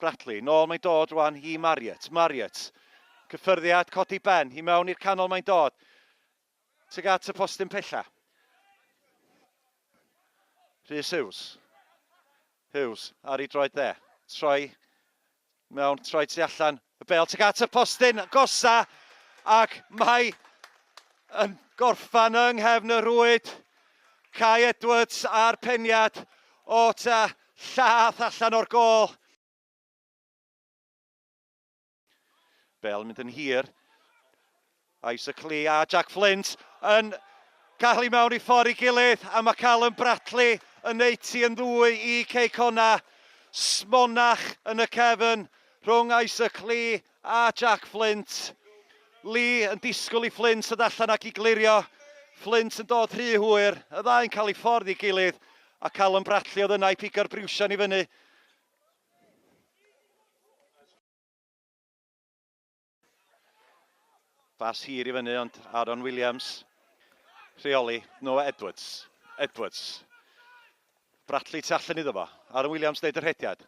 Bradley, nôl mae'n dod rwan i Marriott. Marriott, cyffyrddiad, codi ben, i mewn i'r canol mae'n dod. Tuag at y postyn pella. Rhys Hughes. Hughes ar ei droed dde. Troi mewn, troi tu allan. Y bel tuag at y postyn, gosa, ac mae yn gorffan yng nghefn y rhwyd. Kai Edwards a'r peniad o ta llath allan o'r gôl. Bel yn mynd yn hir. Isaac Lee a Jack Flint yn cael i mewn i ffordd i gilydd a mae Callum Bradley yn neud ti yn ddwy i Cei Connah. Smonach yn y cefn rhwng Isaac Lee a Jack Flint. Lee yn disgwyl i Flint ddod allan ac i glirio. Flint yn dod rhy hwyr, y ddau'n cael eu ffordd i gilydd a Callum Bradley oedd yna i pigo'r briwsion i fyny. Bas hir i fyny ond Aaron Williams rheoli Noah Edwards. Edwards. Bradley tu allan iddo fo. Aaron Williams wneud y rhediad.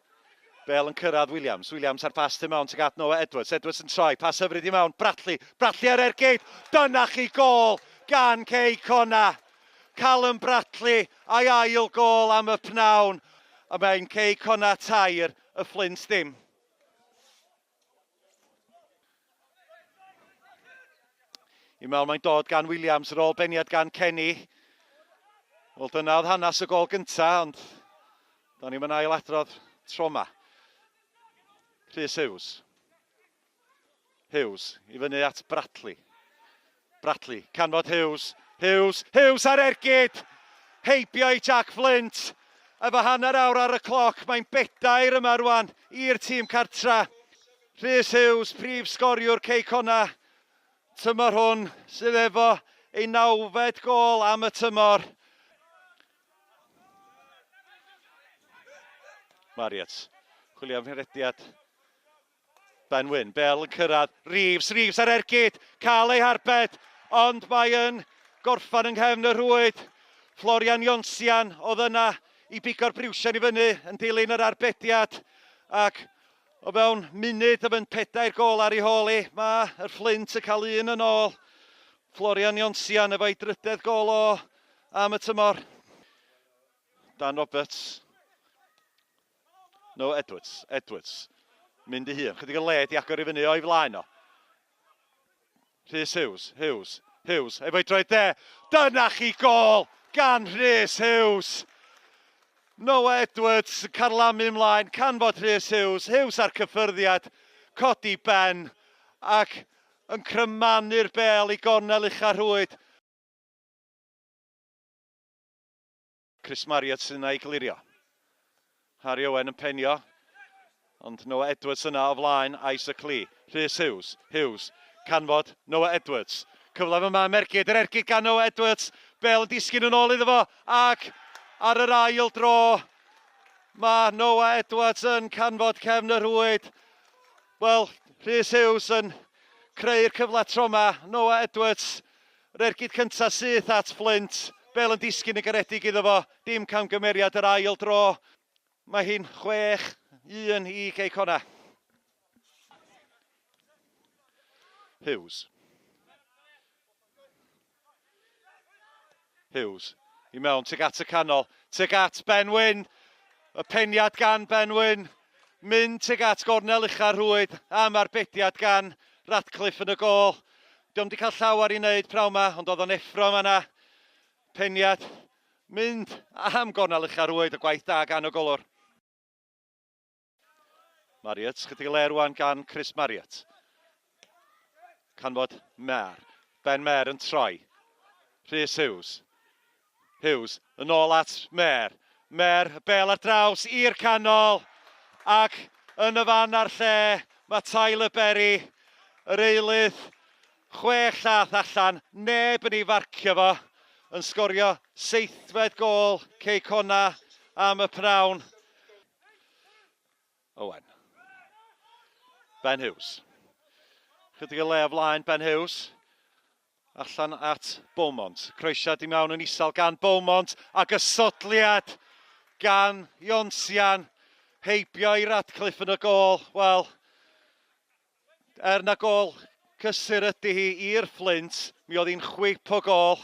Bel yn cyrraedd Williams. Williams ar bas tu mewn tuag at Noah Edwards. Edwards yn troi. Pas hyfryd i mewn. Bradley. Bradley ar ergyd. Dyna chi gôl gan Cei Connah. Callum Bradley a'i ail gôl am y pnawn. A mae'n Cei Connah 3, y Fflint dim. I mewn mae'n dod gan Williams, yr ôl beniad gan Kenny. Wel, dyna oedd hanes y gol gyntaf, ond da ni'n mynd ail adrodd tro yma. Rhys Hughes. Hughes, i fyny at Bradley. Bradley, canfod Hughes, Hughes, Hughes ar ergyd! Heibio i Jack Flint. Efo hanner awr ar y cloc, mae'n bedair yma rwan i'r tîm cartra. Rhys Hughes, prif sgoriwr Cei Connah, tymor hwn, sydd efo ei nawfed gôl am y tymor. Marriott, chwilio am rhediad Ben Wyn, Bell yn cyrraedd, Reeves, Reeves ar ergyd, cael ei harbed, ond mae yn gorffan yng nghefn y rhwyd. Florian Jonsian oedd yna i bigo'r briwsion i fyny yn dilyn yr arbediad ac o fewn munud o fynd pedair gôl ar ei hôl hi, mae yr Fflint yn cael un yn ôl. Florian Jonsian efo'i drydedd gôl o am y tymor. Dan Roberts. No, Edwards. Edwards. Mynd i hun. Chydig o led i agor i fyny o'i flaen o. Rhys Hughes. Hughes. Hughes. Efo'i droed dde. Dyna chi gol gan Rhys Hughes. Noah Edwards yn carlamu ymlaen. Canfod Rhys Hughes. Hughes ar cyffyrddiad. Codi ben. Ac yn crymanu'r bel i gornel ucha rhwyd. Chris Marriott sydd yna i glirio. Harry Owen yn penio. Ond Noah Edwards yna o flaen Isaac Lee. Rhys Hughes. Hughes. Canfod Noah Edwards. Cyfle yma am ergyd. Yr ergyd gan Noah Edwards. Bel yn disgyn yn ôl iddo fo. Ac ar yr ail dro mae Noah Edwards yn canfod cefn y rhwyd. Wel, Rhys Hughes yn creu'r cyfle tro yma. Noah Edwards Yr ergyd cyntaf syth at Flint. Bel yn disgyn yn garedig iddo fo. Dim camgymeriad yr ail dro. Mae hi'n 6-1 i Gei Connah. Hughes. Hughes i mewn tuag at y canol. Tuag at Ben Wyn. Y peniad gan Ben Wyn. Mynd tuag at gornel ucha'r rhwyd am arbediad gan Ratcliffe yn y gôl. Dio'm 'di cael llawer i wneud pnawn 'ma, ond oedd o'n effro yn fan'na. Peniad, mynd am gornel ucha'r rhwyd, y gwaith da gan y golwr. Marriott, chydig o le rwan gan Chris Marriott. Canfod Mair. Ben Mair yn troi. Rhys Hughes. Hughes yn ôl at Mair. Mair, y bel ar draws i'r canol. Ac yn y fan a'r lle mae Tyler Berry, yr eilydd, chwech llath allan, neb yn ei farcio fo, yn sgorio seithfed gôl Cei Connah am y pnawn. Owen. Ben Hughes. Chydig o le o flaen Ben Hughes. Allan at Beaumont. Croesiad i mewn yn isel gan Beaumont ac ysodliad gan Ionsian. Heibio i Radcliffe yn y gôl. Wel, er na gôl cysur ydy hi i'r Fflint, mi oedd hi'n chwip o gôl.